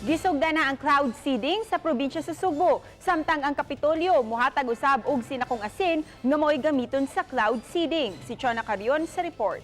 Gisugda na ang cloud seeding sa probinsya sa Sugbo. Samtang ang Kapitolyo muhatag usab og sinakong asin nga mao'y gamiton sa cloud seeding. Si Chona Carion sa report.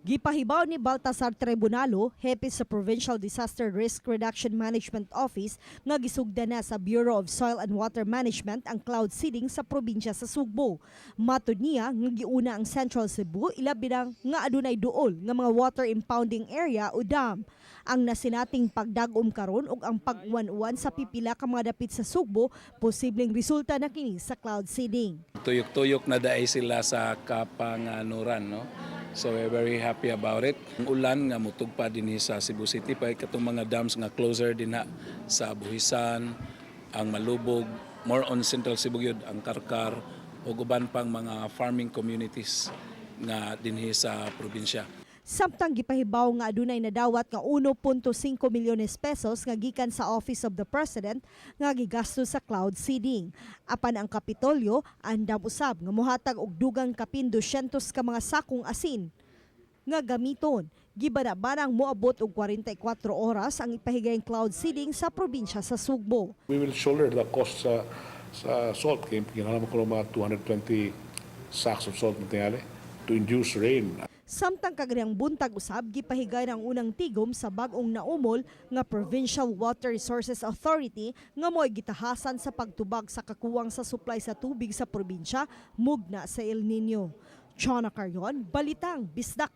Gipahibaw ni Baltasar Tribunalo, hepe sa Provincial Disaster Risk Reduction Management Office, nga gisugda na sa Bureau of Soil and Water Management ang cloud seeding sa probinsya sa Sugbo. Matod niya nga giuna ang Central Cebu, ilabi na nga adunay duol nga mga water impounding area o dam. Ang nasinating pagdag-om karon ug ang pag-uwan-uwan sa pipila ka mga dapit sa Sugbo, posibleng resulta na kini sa cloud seeding. Tuyok-tuyok na daay sila sa Kapanganuran, no? So we're very happy about it. Ang ulan nga mutugpa dinhi sa Cebu City pa katong mga dams nga closer dinha sa Buhisan, ang Malubog, more on Central Cebu gyud, ang Carcar ug uban pang mga farming communities nga dinhi sa probinsya. Samtang gipahibaw nga adunay nadawat nga 1.5 milyones pesos nga gikan sa Office of the President nga gigasto sa cloud seeding. Apan ang Kapitolyo andam usab nga mohatag og dugang kapin 200 ka mga sakong asin nga gamiton. Gibana-banang moabot og 44 oras ang ipahigayong cloud seeding sa probinsya sa Sugbo. We will shoulder the cost sa salt. Kaya kinahanglan ko mga 220 sacks of salt na tingali to induce rain. Samtang kaganihang buntag usab, gipahigay ang unang tigom sa bag-ong naumol nga Provincial Water Resources Authority nga mo'y gitahasan sa pagtubag sa kakuwang sa supply sa tubig sa probinsya mugna sa El Nino. Chona Carion, Balitang Bisdak.